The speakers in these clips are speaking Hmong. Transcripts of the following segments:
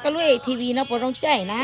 Koj lub A T V no puas zoo caij na?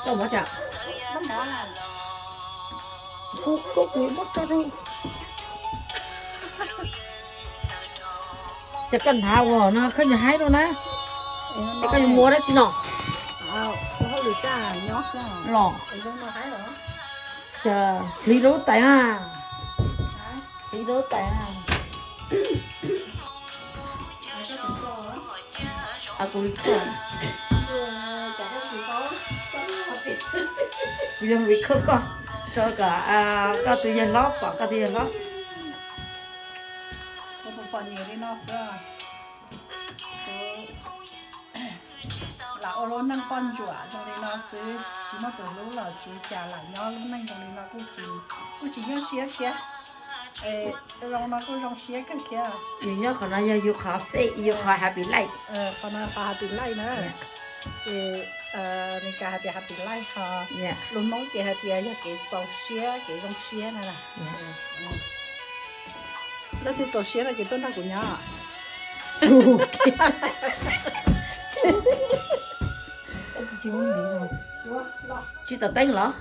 Koj muab cas? Kuv, kuv, kuv muab tso rau. Ces koj hnav ua no koj yuav haib rau na. Es koj yuav muab dab tsi no? Los, ces hliv rau lub tais na. Hliv rau lub tais na. Kuv li koj, kuv yog li koj, koj tso kom koj tus yawg hlob pom koj tus yawg hlob. Kuv pom nyias li no xwb. Kuv lam ua lub neej poj ntsuam zoo li no xwb, tsis muaj tus hlub los tsis ua cas, lam nyob lub neej zoo li no kuj tsis, kuj tsis nyuaj siab thiab. Es zoo no kuj zoo siab kawg thiab. Yus nyob qhov no yog yus qhov safe, yus qhov happy life. Qhov no qhov happy life na. Ces Meskas hais tias happy life ho, lus Hmoob ces hais tias yog kev txaus siab kev zoo siab na. Leej twg txaus siab no ces tuaj nrog kuv nyob. Tsis tom teeb los?